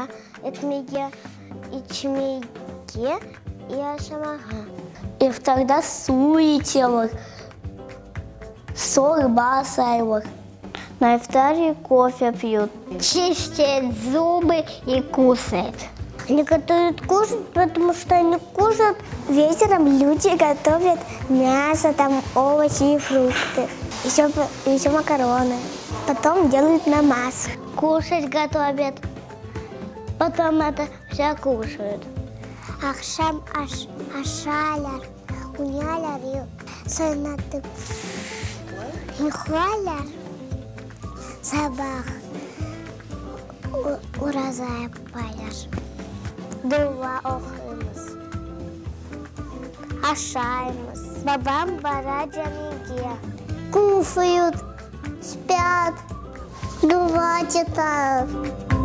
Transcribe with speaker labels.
Speaker 1: Dua etmege, içmege i aşamağa. İftarda suv içeler, şorba aşaylar. Na iftare kofe pьют. Чистят зубы и кушают. Они готовят кушать, потому что они кушают. Вечером люди готовят мясо, там овощи и фрукты. Еще, еще макароны. Потом делают намаз. Кушать готовят. Потом это все кушают. Aqşam aş, aşaylar, oynaylar soynatıp yuqlaylar. Sabah oraza yapalar. Dua oquymız. Aşaymız. Babam bara camige. Кушают, спят, dua читают.